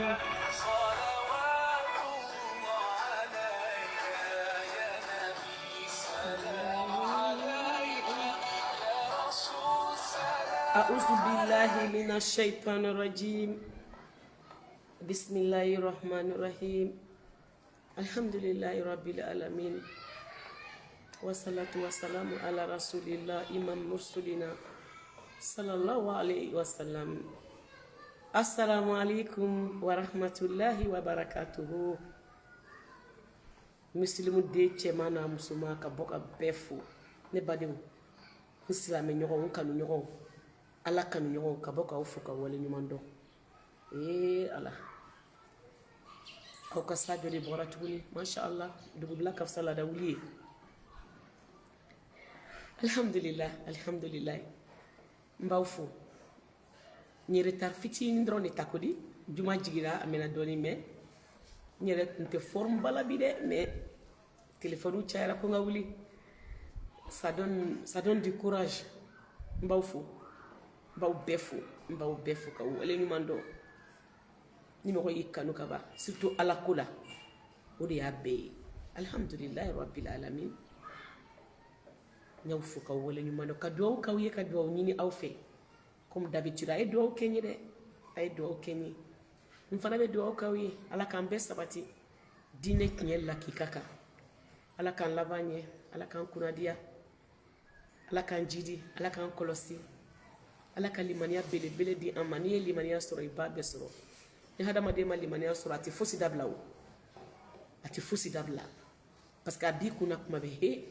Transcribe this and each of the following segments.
أعوذ بالله من الشيطان الرجيم بسم الله الرحمن الرحيم الحمد لله رب العالمين والصلاة والسلام على رسول الله إمام مرسلين صلى الله عليه وسلم السلام عليكم ورحمة الله وبركاته. Musilimu den cɛman n'a musoman, ka bɔ ka bɛɛ fo. Ne badenw, n silamɛ ɲɔgɔnw, n kanu ɲɔgɔnw, Ala kanu ɲɔgɔnw, ka bɔ k'aw fo ka wale ɲuman dɔn. Ee Ala, aw ka Sadio de bɔra tuguni. Masha Allah, dugubila ka fisa laada wuli ye. Alhamdulillah, alhamdulillah. N b'aw fo. N ye retard fitinin dɔrɔn de ta ko di juma jigira, a mɛnna dɔɔni, mais n yɛrɛ tun tɛ forme ba la bi dɛ. Mais téléphone cayara ko n ka wuli, ça donne du courage. N b'aw fo, n b'aw bɛɛ fo, n b'aw bɛɛ fo ka wale ɲuman dɔn. Ni mɔgɔ y'i kanu ka ban, surtout Ala ko la, o de y'a bɛɛ ye. Alhamdulilayi rabbil alamin. N y'aw fo ka wale ɲuman dɔn, ka dugawu k'aw ye, ka dugawu ɲini aw fɛ comme d'habitude. A ye dugawu kɛ n ye dɛ, a ye dugawu kɛ n ye, n fana bɛ dugawu k'aw ye. Ala k'an bɛɛ sabati diinɛ tiɲɛ lakika kan. Ala k'an laban ɲɛ, Ala k'an kunnadiya, Ala k'an jidi, Ala k'an kɔlɔsi, Ala ka limaniya belebele di an ma. N'i ye limaniya sɔrɔ, i b'a bɛɛ sɔrɔ. Ni hadamaden ma limaniya sɔrɔ, a tɛ fosi dabila o, a tɛ fosi dabila, parce que a b'i kunna kuma bɛɛ: he,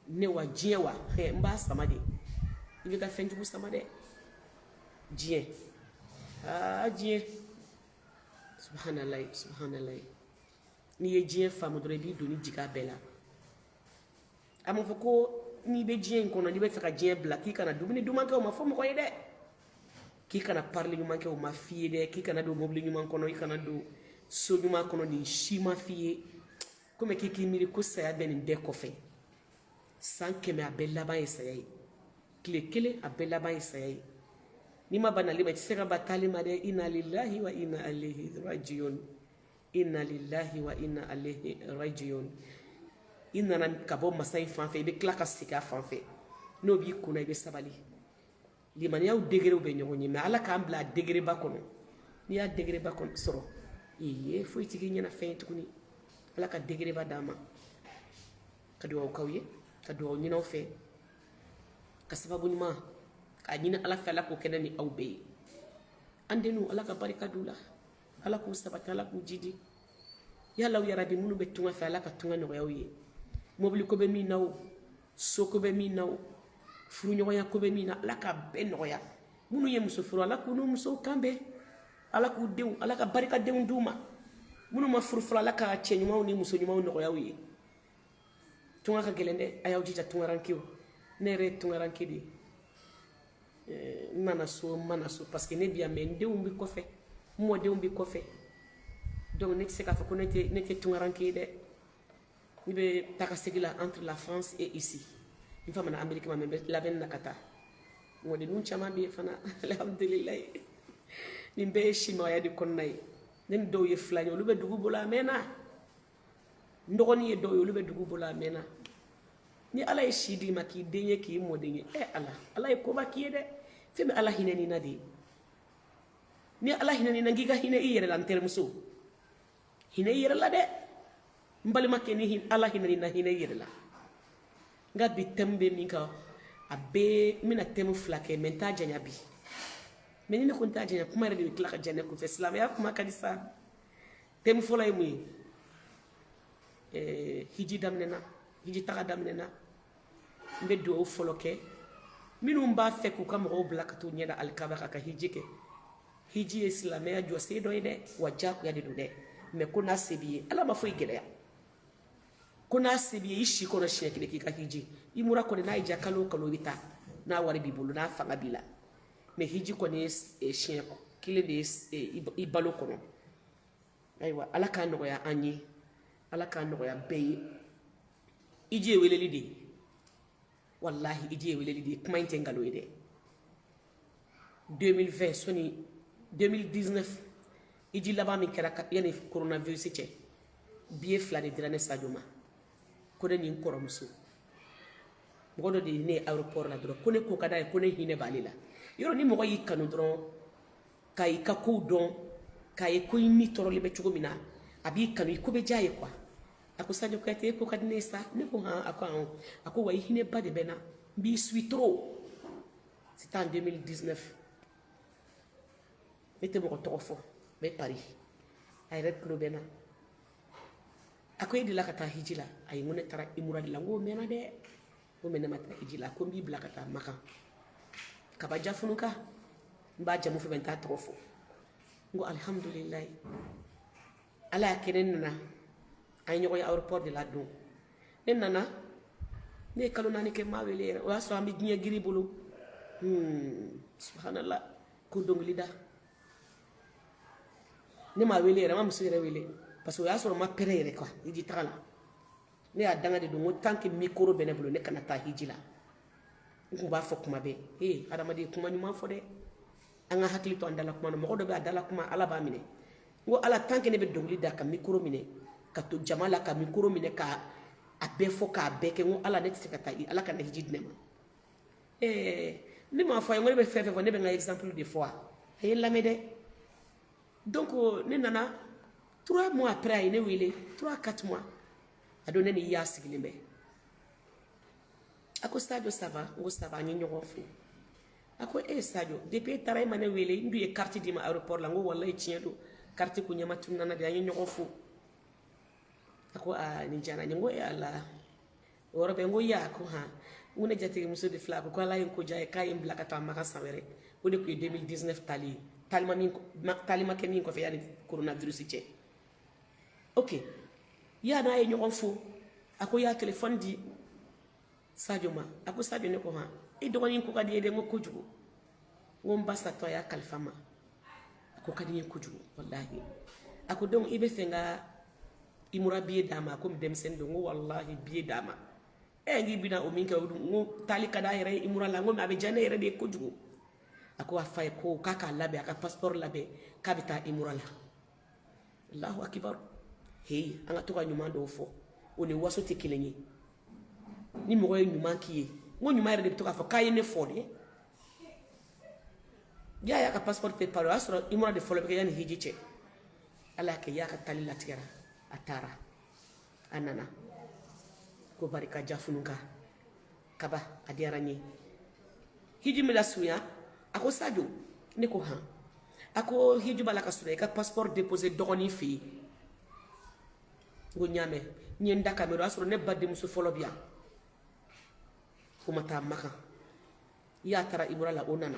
ne wa, diɲɛ wa, he, n b'a sama de. I bɛ ka fɛn jugu sama dɛ. Diɲɛ, aa diɲɛ, subhanallahi, subhanallahi. N'i ye diɲɛ faamu dɔrɔn, i b'i doni jigin a bɛɛ la. A ma fɔ ko n'i bɛ diɲɛ in kɔnɔ, n'i bɛ fɛ ka diɲɛ bila, k'i kana dumuni duman kɛ, o ma fɔ mɔgɔ ye dɛ. K'i kana parili ɲuman kɛ, o ma f'i ye dɛ. K'i kana don mobili ɲuman kɔnɔ, i kana don so ɲuman kɔnɔ, nin si ma f'i ye. Komi k'i k'i miiri ko saya bɛ nin bɛɛ kɔfɛ. San 100, a bɛɛ laban ye saya ye. Tile kelen, a bɛɛ laban ye saya ye. N'i ma ban nali ma, i tɛ se ka ban taali ma dɛ. Inna lillahi wa inna ilayhi rajiun, inna lillahi wa inna ilayhi rajiun. I nana ka bɔ masa in fan fɛ, i bɛ tila ka segin a fan fɛ. N'o b'i kunna, i bɛ sabali. Limaniyaw degerew bɛ ɲɔgɔn ye, mais Ala k'an bila a degereba kɔnɔ. N'i y'a degereba kɔnɔ sɔrɔ, ee, foyi t'i k'i ɲɛna fɛn ye tuguni. Ala ka degereba d'an ma. Ka dugawu k'aw ye, ka dugawu ɲini aw fɛ, ka sababu ɲuman k'a ɲini Ala fɛ, Ala k'o kɛnɛ ni aw bɛɛ ye. An denw, Ala ka barika d'u la, Ala k'u sabati, Ala k'u jidi. Yala yarabi, minnu bɛ tunga fɛ, Ala ka tunga nɔgɔya u ye. Mobili ko bɛ min na o, soko bɛ min na o, furuɲɔgɔnya ko bɛ min na, Ala ka bɛɛ nɔgɔya. Minnu ye muso furu, Ala k'u n'u musow kan bɛn, Ala k'u denw, Ala ka barika denw d'u ma. Minnu ma furu fɔlɔ, Ala ka cɛ ɲumanw ni muso ɲumanw nɔgɔya u ye. Tunga ka gɛlɛn dɛ, a y'aw jija tungarankew. Ne yɛrɛ ye tungaranke de ye. N nana so, n ma na so, parce que ne bi yan, mais n denw bɛ kɔfɛ, n mɔdenw bɛ kɔfɛ. Donc ne tɛ se k'a fɔ ko ne tɛ tungaranke ye dɛ. Ne bɛ taga segin la entre la France et ici. N fa mana Amérique ma, mais n bɛ labɛn na ka taa. Mɔdenninw caman bɛ yen fana, alhamdulilayi. Nin bɛɛ ye simaya de kɔnɔna ye. Ne ni dɔw ye filan ye, olu bɛ dugu bolo a mɛnna. N dɔgɔnin ye dɔw ye, olu bɛ dugu bolo a mɛnna. Ni Ala ye si d'i ma k'i den ye, k'i mɔden ye, ɛ Ala, Ala ye koba k'i ye dɛ. Fɛn bɛ Ala hinɛ nin na de ye. Ni Ala hinɛ nin na, k'i ka hinɛ i yɛrɛ la. N terimuso, hinɛ i yɛrɛ la dɛ. N balimakɛ, ni Ala hinɛ nin na, hinɛ i yɛrɛ la. N ka bi thème bɛ min kan, a bɛɛ, n bɛna thème fila kɛ, mais n t'a janya bi. Mais ni ne ko n t'a janya, kuma yɛrɛ de bɛ tila ka diya ne kunfɛ. Silamɛya kuma ka di sa. Thème fɔlɔ ye mun ye? Hiji daminɛna, hiji taga daminɛna. N bɛ dugawu fɔlɔ kɛ minnu b'a fɛ k'u ka mɔgɔw bila ka t'u ɲɛda alikaba kan ka hiji kɛ. Hiji ye silamɛya jɔsen dɔ ye dɛ, wa diyagoya de don dɛ. Mais ko n'a se b'i ye, Ala ma foyi gɛlɛya. Ko n'a se b'i ye, i si kɔnɔ siɲɛ kelen k'i ka hiji. I mura kɔni, n'a y'i diya, kalo o kalo i bɛ taa, n'a wari b'i bolo, n'a fanga b'i la. Mais hiji kɔni ye siɲɛ kelen de ye i balo kɔnɔ. Ayiwa, Ala k'a nɔgɔya an ye, Ala k'a nɔgɔya bɛɛ ye. Hiji ye weleli de ye. Walahi, hiji ye weleli de ye. Kuma in tɛ nkalon ye dɛ. 2020 sɔni 2019. Hiji laban min kɛra yanni coronavirus cɛ, billet 2 de dira ne Sadio ma. Ko ne ni n kɔrɔmuso, mɔgɔ dɔ de ye ne ye aéroport la dɔrɔn, ko ne ko ka d'a ye, ko ne hinɛ b'ale la. Yɔrɔ ni mɔgɔ y'i kanu dɔrɔn, ka i ka kow dɔn, k'a ye ko i ni tɔɔrɔlen bɛ cogo min na, a b'i kanu, i ko bɛ diya ye quoi. A ko Sadio Kuyate, e ko ka di ne ye sa. Ne ko han. A ko awɔ. A ko wa i hinɛba de bɛ n na, n b'i suit trop. C'était en 2019. Ne tɛ mɔgɔ tɔgɔ fɔ, n bɛ Paris, a yɛrɛ tulo bɛ n na. A ko e delila ka taa hiji la? Ayi, n ko ne taara imura de la. N ko o mɛnna dɛ. N ko mais ne ma taa hiji la. A ko n b'i bila ka taa Makan. Kaba Jafunuka, n b'a jamu fɔ mais n t'a tɔgɔ fɔ. N ko alihamudulilayi, Ala y'a kɛ ne nana, an ye ɲɔgɔn ye aéroport de la. Don ne nana, ne ye kalo 4 kɛ, n m'a wele yɛrɛ. O y'a sɔrɔ an bɛ diɲɛ giri bolo. Subhanallah, ko dɔnkili da, ne m'a wele yɛrɛ, n ma muso yɛrɛ wele, parce que o y'a sɔrɔ n ma pɛrɛ yɛrɛ quoi hiji taga la. Ne y'a danga de don, n ko tant que micro bɛ ne bolo, ne kana taa hiji la. N kun b'a fɔ kuma bɛɛ, ee hadamaden, kuma ɲuman fɔ dɛ, an ka hakili to an dala kuma na. Mɔgɔ dɔ bɛ a dala kuma, Ala b'a minɛ. N ko Ala, tant que ne bɛ dɔnkili da, ka micro minɛ, ka to jama la, ka micro minɛ, ka a bɛɛ fɔ, k'a bɛɛ kɛ, n ko Ala, ne tɛ se ka taa, Ala ka na hiji di ne ma. Ɛɛ, ne m'a fɔ a ye, n ko ne bɛ fɛn fɛn fɔ, ne bɛ n ka exemple de fɔ. A ye n lamɛn dɛ. Donc ne nana, 3 mois après, a ye ne wele, 3, 4 mois. A don ne ni y'a sigilen bɛ, a ko Sadio, ça va? N ko ça va. An ye ɲɔgɔn fo. A ko e Sadio, depuis e taara, e ma ne wele, n dun ye carte d'i ma aéroport la. N ko walayi tiɲɛ don, carte kun ɲɛma tununa de. An ye ɲɔgɔn fo. A ko aa, nin diyara n ye. N ko e Ala, o yɔrɔ bɛɛ n ko ya. A ko han. N ko ne jatigimuso de filɛ. A ko ko Ala ye n ko diya ye, k'a ye n bila ka taa Maka san wɛrɛ. O de tun ye 2019 tali ye, talima min tali ma kɛ min kɔfɛ yanni coronavirus cɛ. Ok, ya n'a ye ɲɔgɔn fo. A ko y'a téléphone di Sadio ma. A ko Sadio, ne ko han, i dɔgɔnin ko ka di ye dɛ. N ko kojugu. N ko n ba satɔ, a y'a kalifa ma, a ko ka di n ye kojugu walahi. A ko donc i bɛ fɛ n ka imura billet d'a ma komi denmisɛnnin don. N ko walahi, billet d'a ma. Ɛ, n k'i bɛna o min kɛ o dun? N ko taali ka d'a yɛrɛ ye imura la. N ko mais a bɛ diya ne yɛrɛ de ye kojugu. A ko a fa ye ko k'a k'a labɛn, a ka passeport labɛn, k'a bɛ taa imura la. Allahu akibar. Heyi, an ka to ka ɲuman dɔw fɔ, o ni waso tɛ kelen ye. Ni mɔgɔ ye ɲuman k'i ye, n ko ɲuman yɛrɛ de bɛ to k'a fɔ k'a ye ne fɔ dɛ. Y'a y'a ka passeport préparé, o y'a sɔrɔ imura de fɔlɔ bɛ kɛ yanni hiji cɛ. Ala y'a kɛ, y'a ka tali latigɛra, a taara, a nana ko barika Jafunuka kaba, a diyara n ye. Hiji min lasurunya, a ko Sadio, ne ko han. A ko hiji b'a la ka surunya, i ka passeport déposé dɔgɔnin fɛ yen. N ko n y'a mɛn. N ye n da ka mɛn, o y'a sɔrɔ ne ba denmuso fɔlɔ bɛ yan, o ma taa Makan. I y'a taara imura la, o nana.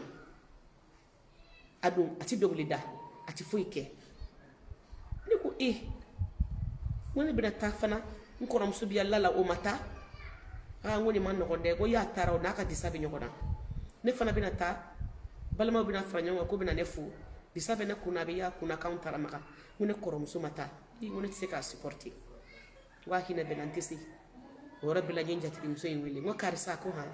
A don a ti dɔnkili da, a ti foyi kɛ. Ne ko e, n ko ne bɛna taa fana, n kɔrɔmuso bɛ yan la, o ma taa. Aa, n ko nin ma nɔgɔn dɛ. Ko y'a taara, o n'a ka disa bɛ ɲɔgɔn na. Ne fana bɛna taa, balimaw bɛna fara ɲɔgɔn kan ko bɛna ne fo, disa bɛ ne kunna, a bɛ y'a kunna k'anw taara Makan. N ko ne kɔrɔmuso ma taa, n ko ne tɛ se k'a supporter. N ko a hinɛ bɛ na, n tɛ se. O yɔrɔ bɛɛ la, n ye n jatigimuso in wele. N ko karisa. Ko han.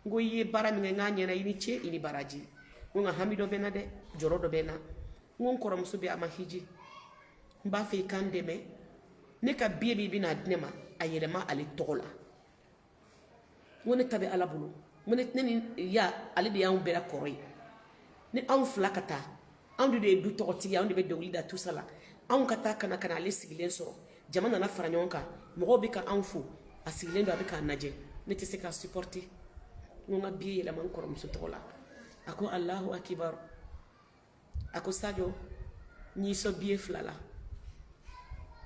N ko i ye baara min kɛ, n k'a ɲɛna, i ni ce, i ni baraji. N ko nka hami dɔ bɛ n na dɛ, jɔrɔ dɔ bɛ n na. N ko n kɔrɔmuso bɛ, a ma hiji. N b'a fɛ i k'an dɛmɛ, ne ka billet min bɛna di ne ma, a yɛlɛma ale tɔgɔ la. N ko ne ta bɛ Ala bolo. N ko ne ni ya, ale de y'anw bɛɛ la kɔrɔ ye. Ni anw fila ka taa, anw de ye du tɔgɔtigi ye, anw de bɛ dɔnkili da tout ça la. Anw ka taa ka na ka na ale sigilen sɔrɔ, jama nana fara ɲɔgɔn kan, mɔgɔw bɛ ka anw fo, a sigilen don, a bɛ k'an lajɛ, ne tɛ se k'a supporter. N ko n ka billet yɛlɛma n kɔrɔmuso tɔgɔ la. A ko Alahu akibaru. A ko Sadio, n y'i sɔn billet 2 la,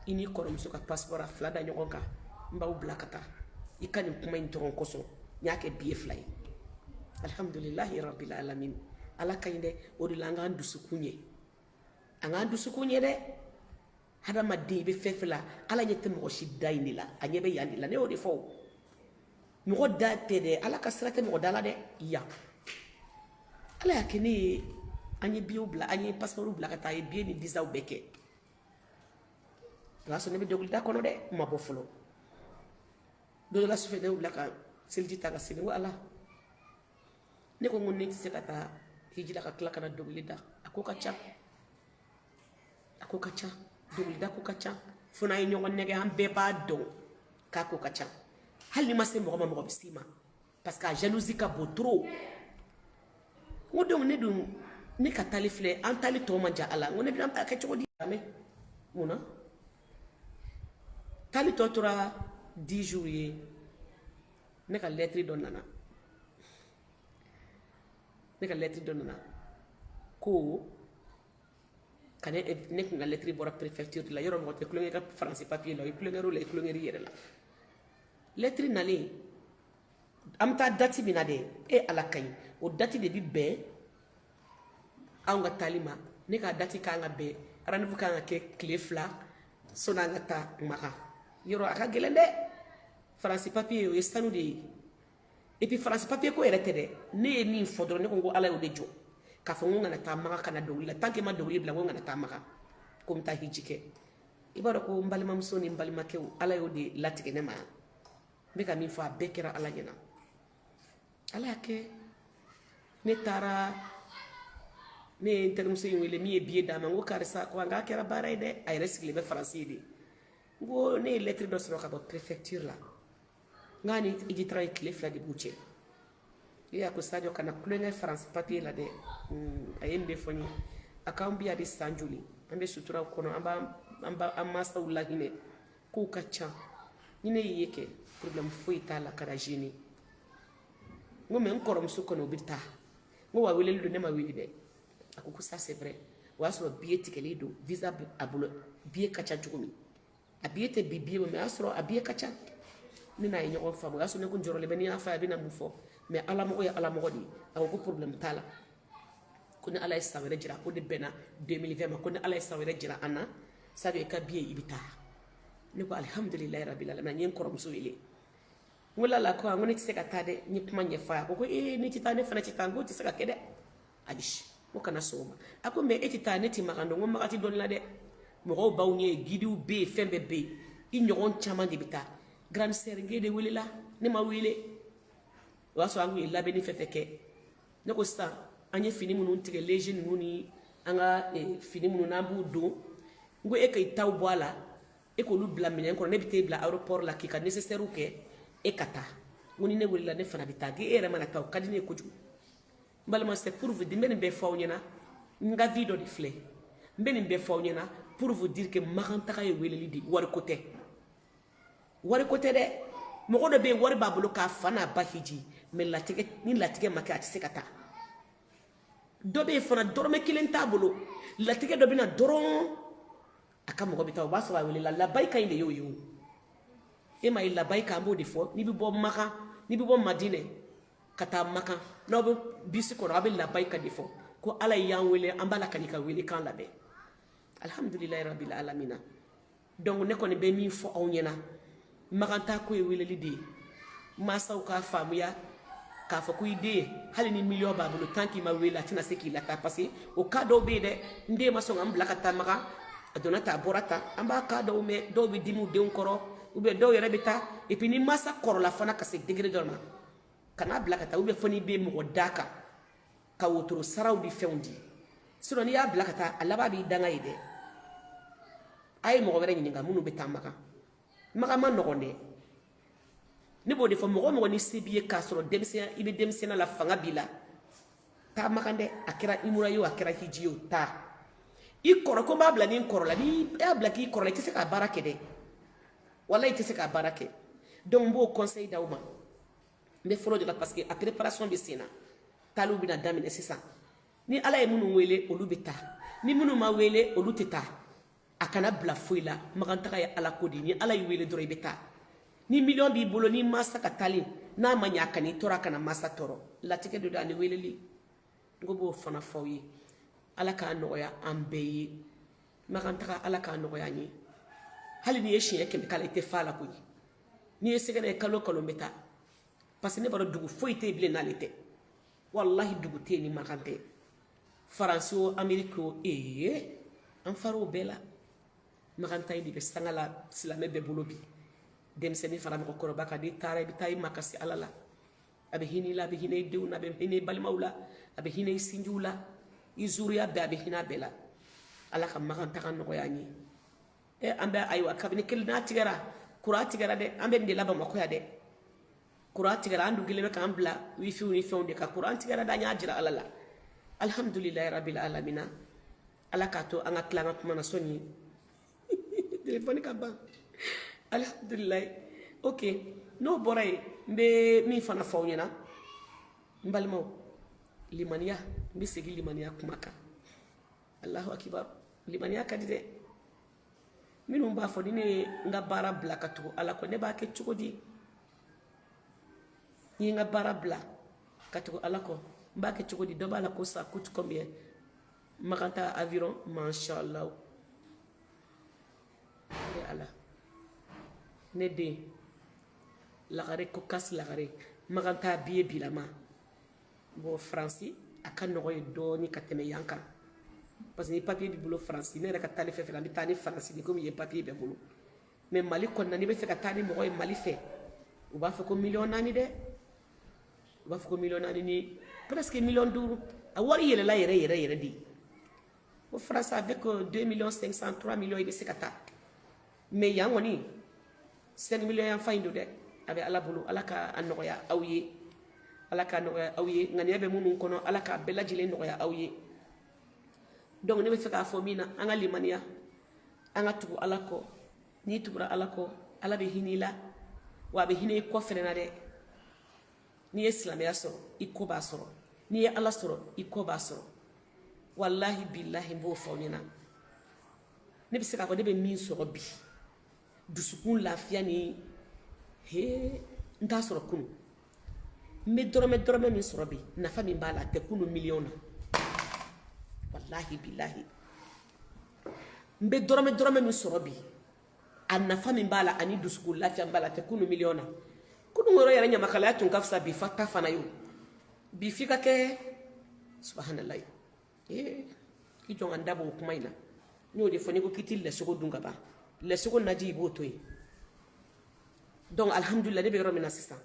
i n'i kɔrɔmuso ka passeport a fila da ɲɔgɔn kan, n b'aw bila ka taa. I ka nin kuma in dɔrɔn kosɔn, n y'a kɛ billet 2 ye. Alhamdulilahi rabbil alamin. Ala ka ɲi dɛ. O de la, an k'an dusukun ɲɛ, an k'an dusukun ɲɛ dɛ. Hadamaden, i bɛ fɛn fɛn la, Ala ɲɛ tɛ mɔgɔ si da in de la, a ɲɛ bɛ yan de la. Ne y'o de fɔ o, mɔgɔ da tɛ dɛ, Ala ka sira tɛ mɔgɔ da la dɛ. Yan Ala y'a kɛ ne ye, an ye billetw bila, an ye passeport bila ka taa, a ye billet ni visaw bɛɛ kɛ. O y'a sɔrɔ ne bɛ dɔnkilida kɔnɔ dɛ, n ma bɔ fɔlɔ. Don dɔ la sufɛ, ne wulila ka seliji ta ka seli. N ko Ala, ne ko n ko ne tɛ se ka taa hiji la ka tila ka na dɔnkili da, a ko ka ca. A ko ka ca, dɔnkilida ko ka ca, fo n'an ye ɲɔgɔn nɛgɛ, an bɛɛ b'a dɔn k'a ko ka ca. Hali n'i ma se mɔgɔ ma, mɔgɔ bɛ s'i ma, parce que a jalousie ka bon trop. N ko donc ne dun, ne ka taali filɛ, an taali tɔ man jan a la. N ko ne bɛna a kɛ cogo di? Mun na taali tɔ tora 10 jours ye, ne ka lettre dɔ nana, ne ka lettre dɔ nana ko ka ne, ne kun ka lettre bɔra préfecture de la. Yɔrɔ mɔgɔ tɛ tulonkɛ ka faransi papier la, o ye tulonkɛ la, i tulonkɛ yɛrɛ la. Lettre nalen, an bɛ taa date min na dɛ, e Ala ka ɲi, o date de bi bɛn anw ka taali ma. Ne ka date kan ka bɛn, rendez-vous kan ka kɛ tile 2 sɔnni an ka taa Makan. Yɔrɔ a ka gɛlɛn dɛ, faransi papier o ye sanu de ye. Et puis faransi papier ko yɛrɛ tɛ dɛ, ne ye min fɔ dɔrɔn, ne ko ko Ala y'o de jɔ k'a fɔ n ko n kana taa Makan ka na dɔnkili la. Tant que ma dɔnkili bila, n ko n kana taa Makan, ko n bɛ taa hiji kɛ. I b'a dɔn ko n balimamuso ni n balimakɛw, Ala y'o de latigɛ ne ma. N bɛ ka min fɔ, a bɛɛ kɛra Ala ɲɛna. Ala y'a kɛ, ne taara, ne ye n terimuso in wele min ye billet d'a ma. N ko karisa, ko an k'a kɛra baara ye dɛ, a yɛrɛ sigilen bɛ Faransi ye de. N ko ne ye lettre dɔ sɔrɔ ka bɔ préfecture la, n k'a ni hiji taga ye tile 2 de b'u cɛ. E a ko Sadio, kana tulonkɛ Faransi papier la dɛ. A ye nin de fɔ n ye. A k'an bi, a bɛ san joli an bɛ suturaw kɔnɔ, an b'an an mansaw lahinɛ, kow ka ca. Ni ne y'i ye kɛ, problème foyi t'a la, kana gêner. N ko mais n kɔrɔmuso kɔni, o bɛ taa. N ko wa weleli don, ne ma wele dɛ. A ko ko ça c'est vrai. O y'a sɔrɔ billet tigɛlen don, visa bɛ a bolo, billet ka ca cogo min, a billet tɛ bi billet, mais o y'a sɔrɔ a billet ka ca. Ne n'a ye ɲɔgɔn faamu. O y'a sɔrɔ ne kun jɔrɔlen bɛ, n'i y'a fɔ a bɛ na mun fɔ, mais alamɔgɔ ye alamɔgɔ de ye. A ko ko problème t'a la, ko ni Ala ye san wɛrɛ jira, ko de bɛnna 2020 ma, ko ni Ala ye san wɛrɛ jira an na, Sadio, i ka billet, i bɛ taa. Ne ko alihamudulilayi rabil alamin. N ye n kɔrɔmuso wele, n ko lala, ko n ko ne tɛ se ka taa dɛ. N ye kuma ɲɛfɔ a ye. A ko ko ee, ne tɛ taa, ne fana tɛ taa. N ko tɛ se ka kɛ dɛ, ayi, n ko kana sɔn o ma. A ko mais e tɛ taa, ne tɛ Makan dɔn. N ko Makan tɛ dɔnni la dɛ, mɔgɔw b'aw ɲɛ, guidew bɛ yen, fɛn bɛɛ bɛ yen, i ɲɔgɔn caman de bɛ taa. Grande sœur n de welela, ne ma wele. O y'a sɔrɔ an kun ye labɛnni fɛn fɛn kɛ. Ne ko sisan, an ye fini minnu tigɛ, léger ninnu ni an ka fini minnu n'an b'u don, n ko e ka i taw bɔ a la, e k'olu bila minɛn kɔnɔ, ne bɛ t'e bila aéroport la k'i ka nécessaire kɛ, e ka taa. N ko ni ne welela, ne fana bɛ taa. K'e yɛrɛ mana taa, o ka di ne ye kojugu. N balima, c'est pour vous dire, n bɛ nin bɛɛ fɔ aw ɲɛna, n ka vie dɔ de filɛ. N bɛ nin bɛɛ fɔ aw ɲɛna pour vous dire que Makan taga ye weleli de, wariko tɛ, wariko tɛ dɛ. Mɔgɔ dɔ bɛ yen, wari b'a bolo k'a fa n'a ba hiji, mais latigɛ, ni latigɛ ma kɛ, a tɛ se ka taa. Dɔ bɛ yen fana, dɔrɔmɛ kelen t'a bolo, latigɛ dɔ bɛ na dɔrɔn, a ka mɔgɔ bɛ taa, o b'a sɔrɔ a welela. Labayika in de y'o ye. O e ma ye, labayika, an b'o de fɔ. N'i bɛ bɔ Makan, n'i bɛ bɔ Madinɛ ka taa Makan, n'aw bɛ bisi kɔnɔ, aw bɛ labayika de fɔ, ko Ala y'an wele, an b'a la ka n'i ka wele kan labɛn. Alihamudulilayi rabil alamina. Donc ne kɔni bɛ min fɔ aw ɲɛna, Makan taa ko ye weleli de ye. Mansaw k'a faamuya k'a fɔ ko i den, hali ni miliyɔn b'a bolo, tant k'i ma wele, a tɛna se k'i lataa, parce que o cas dɔw bɛ yen dɛ. N den ma sɔn ka n bila ka taa Makan, a donna ta, a bɔra ta, an b'a cas dɔw mɛn. Dɔw bɛ dimi u denw kɔrɔ, ou bien dɔw yɛrɛ bɛ taa. Et puis ni mansa kɔrɔla fana ka se degré dɔ ma, kan'a bila ka taa, ou bien fo n'i bɛ mɔgɔ d'a kan ka wotoro saraw ni fɛnw di. Sinon n'i y'a bila ka taa, a laban b'i danga ye dɛ. A ye mɔgɔ wɛrɛ ɲininka minnu bɛ taa Makan. Makan ma nɔgɔn dɛ. Ne b'o de fɔ, mɔgɔ mɔgɔ ni se b'i ye k'a sɔrɔ denmisɛnya, i bɛ denmisɛnninya la, fanga b'i la, taa Makan dɛ. A kɛra imura ye o, a kɛra hiji ye o, taa. I kɔrɔ ko n b'a bila ni n kɔrɔ la, n'i y'a bila k'i kɔrɔ la, i tɛ se k'a baara kɛ dɛ, walahi, i tɛ se k'a baara kɛ. Donc n b'o conseil d'aw ma. N bɛ fɔlɔ de la, parce que a préparation bɛ sen na, taaliw bɛna daminɛ sisan. Ni Ala ye minnu wele, olu bɛ taa, ni minnu ma wele, olu tɛ taa. A kana bila foyi la, Makan taga ye Ala ko de ye. Ni Ala y'i wele dɔrɔn, i bɛ taa. Ni miliyɔn b'i bolo, ni mansa ka taali n'a ma ɲɛ, a kan'i tɔɔrɔ, a kana mansa tɔɔrɔ. Latigɛ de don ani weleli. N ko b'o fana fɔ aw ye. Ala k'a nɔgɔya an bɛɛ ye. Makan taga, Ala k'a nɔgɔya an ye. Hali n'i ye siɲɛ 100 k'a la, i tɛ fa la koyi. N'i ye sɛgɛnɛ ye, kalo kalo n bɛ taa, parce que ne b'a dɔn dugu foyi tɛ yen bilen n'ale tɛ. Walahi, dugu tɛ yen ni Makan tɛ. Faransi o, Ameriki o, ee, an far'o bɛɛ la. Makan ta in de bɛ sanga la silamɛ bɛɛ bolo bi, denmisɛnnin fara mɔgɔkɔrɔba kan. N'i taara, i bɛ taa i makasi Ala la, a bɛ hinɛ i la, a bɛ hinɛ i denw na, a bɛ hinɛ i balimaw la, a bɛ hinɛ i sinjiw la, i zuriya bɛɛ, a bɛ hinɛ a bɛɛ la. Ala ka makan taga nɔgɔya an ye. E an bɛ ayiwa kabini kelen n'a tigɛra, kuran tigɛra dɛ, an bɛ nin de la Bamakɔ yan dɛ. Kuran tigɛra, an dun kelen bɛ k'an bila wifiw ni fɛnw de kan. Kuran tigɛra dɛ, an y'a jira Ala la. Alhamdulilayi rabil alamina. Ala k'a to an ka tila an ka kuma na sɔnni telefɔni ka ban. Alhamdulilayi. Ok, n'o bɔra yen, n bɛ min fana fɔ aw ɲɛna, n balimaw, limaniya, n bɛ segin limaniya kuma kan. Alahu akibaru, limaniya ka di dɛ. Minnu b'a fɔ ni ne ye n ka baara bila ka tugu Ala kɔ, ne b'a kɛ cogo di? Ni ye n ka baara bila ka tugu Ala kɔ, n b'a kɛ cogo di? Dɔ b'a la ko ça coûte combien Makan ta environ? Mashallah, e Ala, ne den lagare ko kasi lagare Makan ta billet bilama. Bon, Faransi a ka nɔgɔ ye dɔɔni ka tɛmɛ yan kan, parce que ni papier b'i bolo Faransi, ne yɛrɛ ka taali fɛn fɛn, an bɛ taa ni Faransi de, komi yen papier bɛɛ bolo. Mais Mali kɔnɔna, n'i bɛ fɛ ka taa ni mɔgɔ ye Mali fɛ, u b'a fɔ ko miliyɔn 4 dɛ. U b'a fɔ ko miliyɔn 4 ni presque miliyɔn 5. A wari yɛlɛla yɛrɛ yɛrɛ yɛrɛ de. Ko France, avec 2 millions 500, 3 millions, i bɛ se ka taa. Mais yan kɔni, 5 millions yan fa in don dɛ. A bɛ Ala bolo, Ala ka a nɔgɔya aw ye, Ala ka nɔgɔya aw ye. Ŋaniya bɛ minnu kɔnɔ, Ala k'a bɛɛ lajɛlen nɔgɔya aw ye. Donc ne bɛ fɛ k'a fɔ min na, an ka limaniya, an ka tugu Ala kɔ. N'i tugura Ala kɔ, Ala bɛ hinɛ i la, wa a bɛ hinɛ i kɔ fɛnɛ na dɛ. N'i ye silamɛya sɔrɔ, i ko b'a sɔrɔ. N'i ye Ala sɔrɔ, i ko b'a sɔrɔ. Walahi bilahi, n b'o fɔ aw ɲɛna. Ne bɛ se k'a fɔ ne bɛ min sɔrɔ bi, dusukun lafiya ni he, n t'a sɔrɔ kunun. N bɛ dɔrɔmɛ dɔrɔmɛ min sɔrɔ bi, nafa min b'a la, a tɛ kunun miliyɔn na. Walahi bilahi, n bɛ dɔrɔmɛ dɔrɔmɛ min sɔrɔ bi, a nafa min b'a la ani dusukun lafiya b'a la, a tɛ kunun miliyɔn na. Kunun yɔrɔ yɛrɛ, ɲamakalaya tun ka fisa bi fa ta fana ye. O bi, f'i ka kɛ subahanallahi. Ee, i jɔn ka n da bɔ o kuma in na. N y'o de fɔ, n'i ko k'i t'i lɛsogo dun ka ban, lɛsogo naji, i b'o to yen. Donc alhamdulillah, ne bɛ yɔrɔ min na sisan,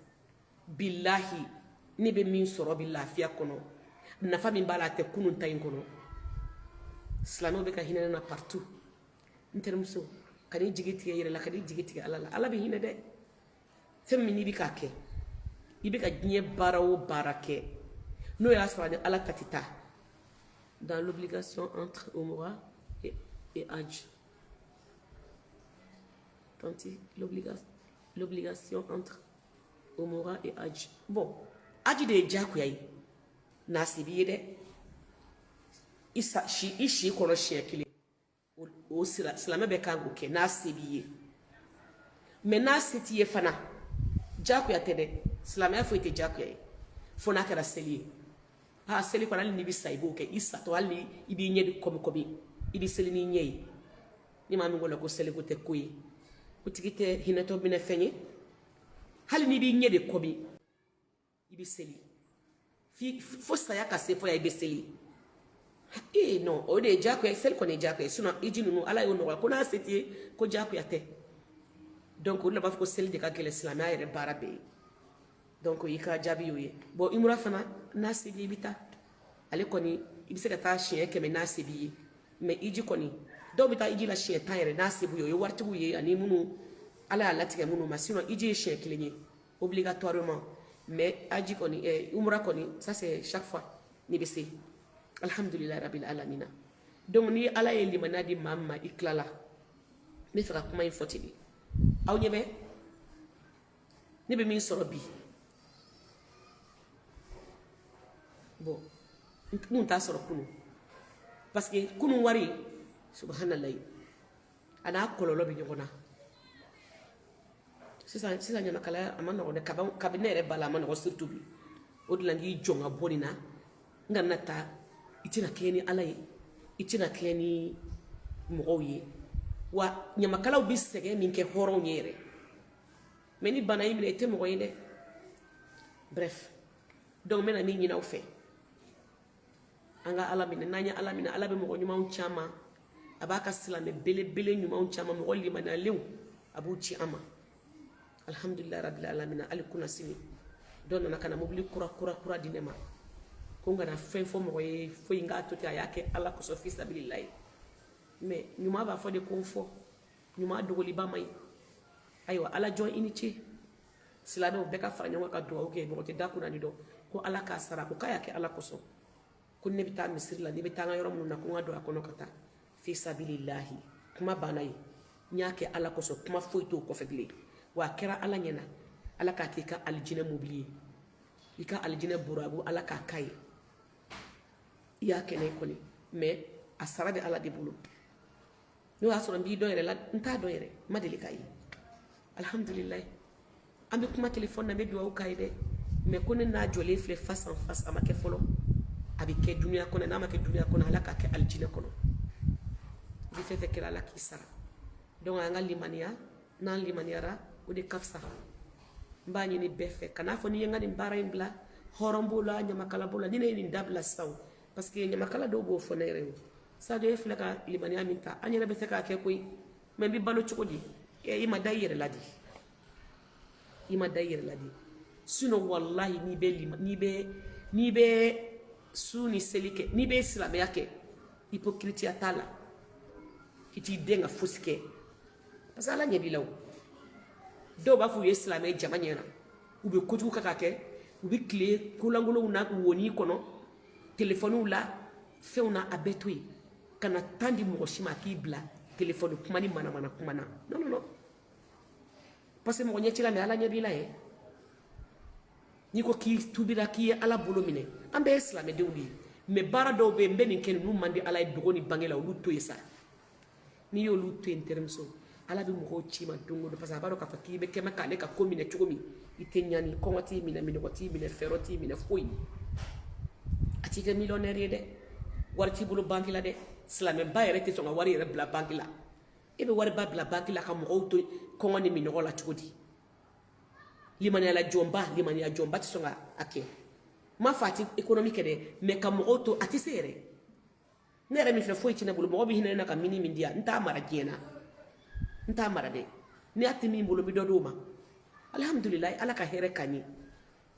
bilahi, ne bɛ min sɔrɔ bi lafiya kɔnɔ, nafa min b'a la, a tɛ kunun ta in kɔnɔ. Silamɛw bɛ ka hinɛ ne na partout. N terimuso, ka n'i jigi tigɛ i yɛrɛ la, ka n'i jigi tigɛ Ala la. Ala bɛ hinɛ dɛ. Fɛn min n'i bɛ k'a kɛ, i bɛ ka diɲɛ baara o baara kɛ, n'o y'a sɔrɔ a ni Ala ta tɛ taa. Dans l'obligation entre Umra et Hajj. Tanti, l'obligation entre Umra et Hajj. Bon, Hajj de ye diyagoya ye, n'a se b'i ye dɛ. I sa si, i si kɔnɔ siɲɛ kelen, o silamɛ bɛ kan k'o kɛ n'a se b'i ye. Mais n'a se t'i ye fana, diyagoya tɛ dɛ. Silamɛya foyi tɛ diyagoya ye, fo n'a kɛra seli ye. Ha, seli kɔni, hali n'i bɛ sa, i b'o kɛ. I satɔ, hali ni i b'i ɲɛ de kɔmi kɔmi, i bɛ seli n'i ɲɛ ye. Ni maa min ko la ko seliko tɛ ko ye, o tigi tɛ hinɛtɔ minɛ fɛn ye. Hali n'i b'i ɲɛ de kɔmi, i bɛ seli fo saya ka se fo yan, i bɛ seli. Ee non, o de ye diyagoya ye. Seli kɔni ye diyagoya ye. Sinon hiji ninnu, Ala y'o nɔgɔya ko n'a se t'i ye, ko diyagoya tɛ. Donc o de la, b'a fɔ ko seli de ka gɛlɛn silamɛya yɛrɛ baara bɛɛ ye. Donc i ka jaabi y'o ye. Bon, umura fana, n'a se b'i ye, i bɛ taa. Ale kɔni, i bɛ se ka taa siɲɛ 100 n'a se b'i ye. Mais hiji kɔni, dɔw bɛ taa hiji la siɲɛ 10 yɛrɛ n'a se b'u ye. O ye waritigiw ye ani minnu Ala y'a latigɛ minnu ma. Sinon hiji ye siɲɛ kelen ye obligatoirement. Mais haji kɔni, umura kɔni, ça c'est chaque fois n'i bɛ se. Alhamdulilayi rabil alamina. Donc ni Ala ye limaniya di maa min ma, i tilala. N bɛ fɛ ka kuma in fɔ ten de. Aw ɲɛ bɛ ne bɛ min sɔrɔ bi, bon, n kun t'a sɔrɔ kunun, parce que kunun wari, subahanallahi, a n'a kɔlɔlɔ bɛ ɲɔgɔn na. Sisan sisan, ɲamakalaya a ma nɔgɔn dɛ. Kabini ne yɛrɛ ba la, a ma nɔgɔn, surtout bi. O de la n k'i jɔn ka bɔ nin na, n kana taa. I tɛna kɛɲɛ ni Ala ye, i tɛna kɛɲɛ ni mɔgɔw ye. Wa ɲamakalaw bɛ sɛgɛn min kɛ hɔrɔnw ye yɛrɛ, mais ni bana y'i minɛ, i tɛ mɔgɔ ye dɛ. Bref, donc n bɛna min ɲini aw fɛ, an ka Ala minɛ. N'an ye Ala minɛ, Ala bɛ mɔgɔ ɲumanw caman, a b'a ka silamɛ belebele ɲumanw caman, mɔgɔ limaniyalenw, a b'u ci an ma. Alhamdulilayi rabil alamina. Hali kunna sini, dɔ nana ka na mobili kura kura kura di ne ma, ko n kana fɛn fɔ mɔgɔ ye foyi, n k'a to ten, a y'a kɛ Ala kosɔn, fi sabililayi. Mais ɲuman b'a fɔ de ko n fɔ ɲuman dogoliba man ɲi. Ayiwa, Ala jɔn, i ni ce. Silamɛw bɛɛ ka fara ɲɔgɔn kan ka dugawu kɛ. Mɔgɔ tɛ da kunna ni dɔn ko Ala k'a sara. Ko k'a y'a kɛ Ala kosɔn, ko ne bɛ taa misiri la, ne bɛ taa n ka yɔrɔ minnu na, ko n ka don a kɔnɔ ka taa fi sabilillahi. Kuma banna yen. N y'a kɛ Ala kosɔn, kuma foyi t'o kɔfɛ bilen. Wa a kɛra Ala ɲɛna. Ala k'a kɛ i ka alijinɛ mobili ye, i ka alijinɛ buragu, Ala k'a k'a ye. I y'a kɛ ne kɔni, mais a sara bɛ Ala de bolo. N'o y'a sɔrɔ n b'i dɔn yɛrɛ la, n t'a dɔn yɛrɛ, n ma deli k'a ye. Alihamudulilayi, an bɛ kuma telefɔni na, n bɛ dugawu k'a ye dɛ. Mais ko ne n'a jɔlen filɛ face en face, a ma kɛ fɔlɔ. A bɛ kɛ dunuya kɔnɔ. N'a ma kɛ dunuya kɔnɔ, Ala k'a kɛ alijinɛ kɔnɔ. I bɛ fɛn fɛn kɛra, Ala k'i sara. Donc an ka limaniya. N'an limaniyara, o de ka fisa. N b'a ɲini bɛɛ fɛ, kan'a fɔ n'i ye n ka nin baara in bila, hɔrɔn b'o la, ɲamakala b'o la. Ni ne ye nin dabila sisan o, parce que ɲamakala dɔw b'o fɔ ne yɛrɛ ye: Sadio, e filɛ ka limaniya min ta, an yɛrɛ bɛ se k'a kɛ koyi, mais n bɛ balo cogo di? I ma da i yɛrɛ la di, i ma da i yɛrɛ la di. Sinon wallahi, n'i bɛ su ni seli kɛ, n'i bɛ silamɛya kɛ, hypocrite t'a la. I t'i den ka fosi kɛ, parce que Ala ɲɛ b'i la. O dɔw b'a fɔ u ye silamɛ jama ɲɛna, u bɛ kojugu kɛ ka kɛ, u bɛ tile kolankolonw na woni kɔnɔ, telefɔniw la, fɛnw na. A bɛɛ to yen, kana tan di mɔgɔ si ma k'i bila telefɔni kuma ni manamana kuma na. Non, non, non, parce que mɔgɔ ɲɛ t'i la, mais Ala ɲɛ b'i la yɛ. N'i ko k'i tubira, k'i ye Ala bolo minɛ, an bɛɛ ye silamɛdenw de ye, mais baara dɔw bɛ yen, n bɛ nin kɛ, ninnu man di Ala ye dogo ni bange la, olu to yen sa. N'i y'olu to yen, n terimuso, Ala bɛ mɔgɔw ci ma don o don, parce que a b'a dɔn k'a fɔ k'i bɛ kɛmɛ k'ale ka ko minɛ cogo min, i tɛ ɲani, kɔngɔ t'i minɛ, minɔgɔ t'i minɛ, fɛɛrɛ t'i minɛ, foyi a t'i kɛ millionnaire ye dɛ. Wari t'i bolo banque la dɛ. Silamɛba yɛrɛ tɛ sɔn ka wari yɛrɛ bila banque la. E bɛ wariba bila banque la ka mɔgɔw to kɔngɔ ni minɔgɔ la cogo di? Limaniyala jɔnba, limaniya jɔnba tɛ sɔn ka a kɛ. N m'a fɔ a tɛ économie kɛ dɛ, mais ka mɔgɔw to, a tɛ se yɛrɛ. Ne yɛrɛ min filɛ, foyi tɛ ne bolo. Mɔgɔ bɛ hinɛ ne na ka mini min di yan, n t'a mara diɲɛ na, n t'a mara dɛ. Ni a tɛ min bolo, n bɛ dɔ d'o ma. Alihamudulilayi, Ala ka hɛrɛ ka ɲɛ.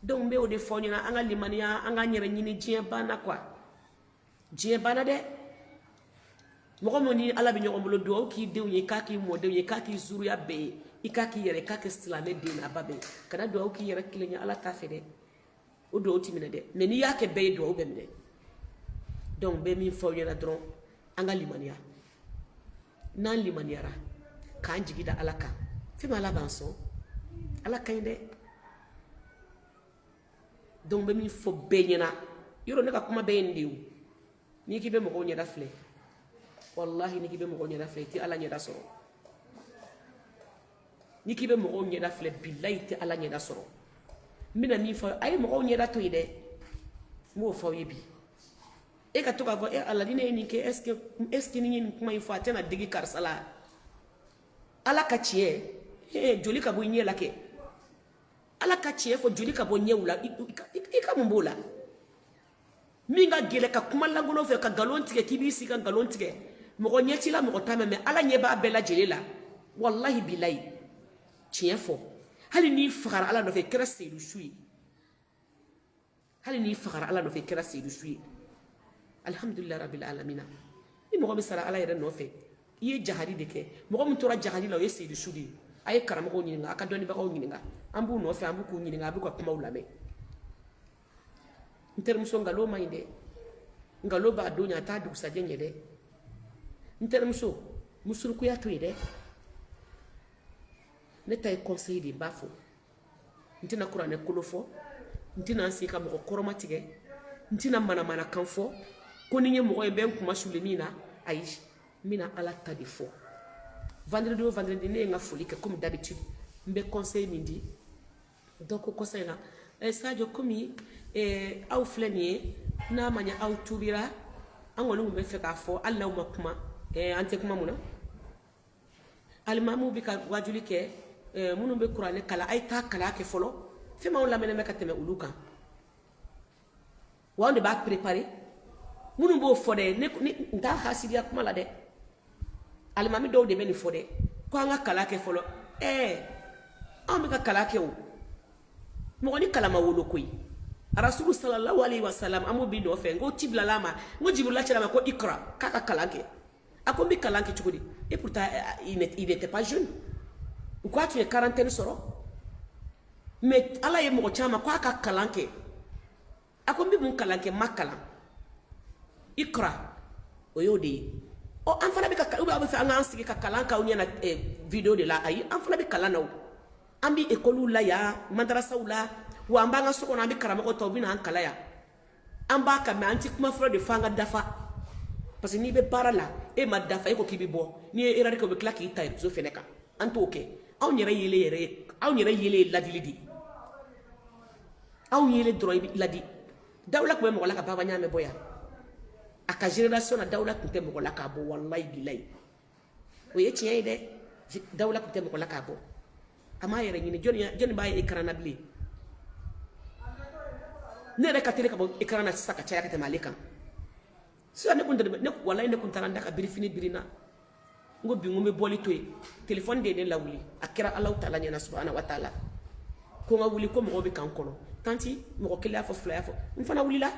Donc n bɛ o de fɔ aw ɲɛna, an ka limaniya, an k'an yɛrɛ ɲini. Diɲɛ banna quoi, diɲɛ banna dɛ. Mɔgɔ min ni Ala bɛ ɲɔgɔn bolo, dugawu k'i denw ye, k'a k'i mɔdenw ye, k'a k'i zuruya bɛɛ ye, i k'a k'i yɛrɛ, k'a kɛ silamɛ den n'a ba bɛɛ ye. Kana dugawu k'i yɛrɛ kelen ye, Ala t'a fɛ dɛ. O dugawu ti minɛ dɛ, mais n'i y'a kɛ bɛɛ ye, dugawu bɛ minɛ. Donc n bɛ min fɔ aw ɲɛna dɔrɔn, an ka limaniya. N'an limaniyara k'an jigi da Ala kan, fɛn min Ala b'an sɔn, Ala ka ɲi dɛ. Donc n bɛ min fɔ bɛɛ ɲɛna, yɔrɔ ne ka kuma bɛɛ ye nin de ye. O n'i k'i bɛ mɔgɔw ɲɛda filɛ, walahi, n'i k'i bɛ mɔgɔw ɲɛda filɛ, i tɛ Ala ɲɛda sɔrɔ. N'i k'i bɛ mɔgɔw ɲɛda filɛ, bilayi, i tɛ Ala ɲɛda sɔrɔ. N bɛna min fɔ, a ye mɔgɔw ɲɛda to yen dɛ. N b'o fɔ aw ye bi. E ka to k'a fɔ: e Ala, ni ne ye nin kɛ, est ce que ni n ye nin kuma in fɔ, a tɛna digi karisa la? Ala ka tiɲɛ, joli ka bɔ i ɲɛ la kɛ. Ala ka tiɲɛ fɔ, joli ka bɔ ɲɛw la, i ka mun b'o la? Min ka gɛlɛ, ka kuma lankolon fɛ, ka nkalon tigɛ, k'i b'i sigi ka nkalon tigɛ, mɔgɔ ɲɛ t'i la, mɔgɔ t'a mɛn, mais Ala ɲɛ b'a bɛɛ lajɛlen la. Walahi bilayi, tiɲɛ fɔ, hali n'i fagara Ala nɔfɛ, i kɛra seyidu su ye. Hali n'i fagara Ala nɔfɛ, i kɛra seyidu su ye. Alihamdulilayi rabil alamina. Ni mɔgɔ min sara Ala yɛrɛ nɔfɛ, i ye jahadi de kɛ. Mɔgɔ min tora jahadi la, o ye seyidu su de ye. A ye karamɔgɔw ɲininka, a ka dɔnnibagaw ɲininka. An b'u nɔfɛ, an b'u k'u ɲininka, a b'u ka kumaw lamɛn. N terimuso, nkalon man ɲi dɛ. Nkalon b'a don ɲɛ, a t'a dugusajɛ ɲɛ dɛ. N terimuso, musurukuya to yen dɛ. Ne ta ye conseil de ye, n b'a fɔ. N tɛna kuranɛ kolo fɔ, n tɛna n sigi ka mɔgɔ kɔrɔma tigɛ, n tɛna manamanakan fɔ ko ni n ye mɔgɔ ye, n bɛ n kuma suli min na. Ayi, n bɛna Ala ta de fɔ. Vendredi o vendredi, ne ye n ka foli kɛ comme d'habitude, n bɛ conseil min di. Dɔ ko kɔsa in na: Sadio, komi aw filɛ nin ye, n'a ma ɲɛ aw tubira, an kɔni tun bɛ fɛ k'a fɔ, hali n'aw ma kuma, an tɛ kuma mun na? Alimamuw bɛ ka wajuli kɛ, minnu bɛ kuranɛ kalan, a ye taa kalan kɛ fɔlɔ. Fɛn m'anw lamɛnnen bɛ ka tɛmɛ olu kan wa? Anw de b'a préparer. Minnu b'o fɔ dɛ, ne n t'a hasidiya kuma la dɛ. Alimami dɔw de bɛ nin fɔ dɛ, ko an ka kalan kɛ fɔlɔ. Anw bɛ ka kalan kɛ. O mɔgɔ ni kalan ma wolo koyi. Rasulu sallallahu alaihi wasallam, an b'o bi nɔfɛ. N ko ci bilala a ma, n ko Jibirila cira a ma ko ikra, k'a ka kalan kɛ. A ko n bɛ kalan kɛ cogo di? Et pourtant, il n'était pas jeune. U k'a tun ye quarantaine sɔrɔ, mais Ala ye mɔgɔ caman k'a ka kalan kɛ. A ko n bɛ mun kalan kɛ? N ma kalan. Ikra, o y'o de ye. Ɔ, an fana bɛ ka, ou bien aw bɛ fɛ an k'an sigi ka kalan k'aw ɲɛna vidéo de la? Ayi, an fana bɛ kalan na. O an bɛ ekɔliw la yan, madarasaw la wa, an b'an ka so kɔnɔ, an bɛ karamɔgɔ ta, u bɛ na an kalan yan. An b'a kan, mais an tɛ kuma fɔlɔ de f'an ka dafa, parce que n'i bɛ baara la, e ma dafa, e ko k'i bɛ bɔ, n'i ye erreur kɛ, u bɛ tila k'i ta réseau fɛnɛ kan. An t'o kɛ. Anw yɛrɛ yelen yɛrɛ ye, anw yɛrɛ yelen ye ladili de ye. Anw yelen dɔrɔn, i bɛ ladi. Dawula tun bɛ mɔgɔ la ka baba ɲaamɛ bɔ yan. A ka génération na, dawula tun tɛ mɔgɔ la k'a bɔ. Walayi bilayi, o ye tiɲɛ ye dɛ. Dawula tun tɛ mɔgɔ la k'a bɔ. A m'a yɛrɛ ɲini. Jɔnni jɔnni b'a ye écran na bilen? Ne yɛrɛ ka teli ka bɔ écran na sisan ka caya ka tɛmɛ ale kan. Sisan ne kun tɛ ne, walayi, ne kun taara n da ka birifini biri n na. N ko bi, n ko n bɛ bɔli to yen. Téléphone de ye ne lawuli. A kɛra Alahu taala ɲɛna, subahana wa taala, ko n ka wuli, ko mɔgɔw bɛ k'an kɔnɔ. Tantie, mɔgɔ kelen y'a fɔ, fila y'a fɔ, n fana wulila.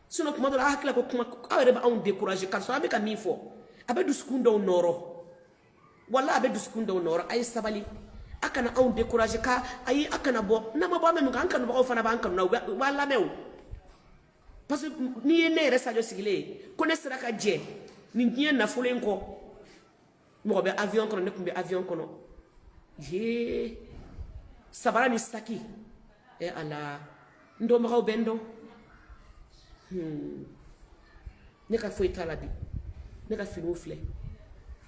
Sinon, tuma dɔ la, aw hakili la ko kuma, aw yɛrɛ bɛ anw décourager, k'a sɔrɔ an bɛ ka min fɔ, a bɛ dusukun dɔw nɔrɔ. Wala a bɛ dusukun dɔw nɔrɔ. A ye sabali, a kana anw décourager ka ayi, a kana bɔ. N'an ma bɔ, an bɛ mun kɛ? An kanubagaw fana b'an kanu na, u b'an lamɛn o. Parce que n'i ye ne yɛrɛ Sadio sigilen ye ko ne sera ka jɛ nin diɲɛ nafolo in kɔ, mɔgɔ bɛ avion kɔnɔ, ne tun bɛ avion kɔnɔ yee, sabara ni saki. E Ala, n dɔnbagaw bɛ n dɔn. Ne ka foyi t'a la bi. Ne ka finiw filɛ.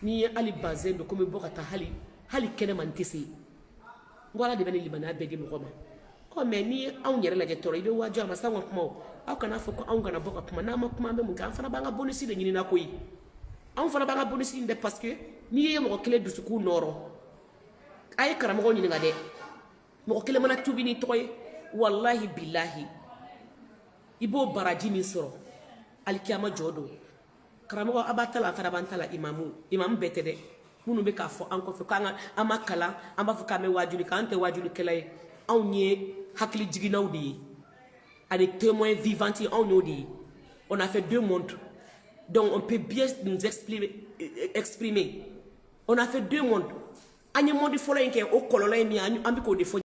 N'i ye hali bazin don ko n bɛ bɔ ka taa hali hali kɛnɛma, n tɛ se. N ko Ala de bɛ ni limaniya bɛɛ di mɔgɔ ma. Ɔ, mais n'i ye anw yɛrɛ lajɛ tɔɔrɔ, i bɛ waaju a ma sa. Ka kuma, aw kana fɔ ko anw kana bɔ ka kuma. N'an ma kuma, an bɛ mun kɛ? An fana b'an ka bonus de ɲini na koyi. Anw fana b'an ka bonus ɲini dɛ, parce que n'i ye mɔgɔ kelen dusukun nɔrɔ, a ye karamɔgɔ ɲininka dɛ, mɔgɔ kelen mana tubi ni tɔgɔ ye, walahi bilahi, i b'o baraji min sɔrɔ alikiyama jɔ don. Karamɔgɔ, a b'a ta la, an fana b'an ta la. Imamu, imamu bɛɛ tɛ dɛ, minnu bɛ k'a fɔ an kɔfɛ k'an ka an ma kalan, an b'a fɔ k'an bɛ wajuli k'an tɛ wajulikɛla ye. Anw ye hakili jiginnaw de ye ani témoin vivant. Anw y'o de ye. On a fait deux mondes, donc on peut bien nous exprimer. On a fait deux mondes. An ye monde fɔlɔ in kɛ, o kɔlɔlɔ ye min ye, an bɛ k'o de fɔ.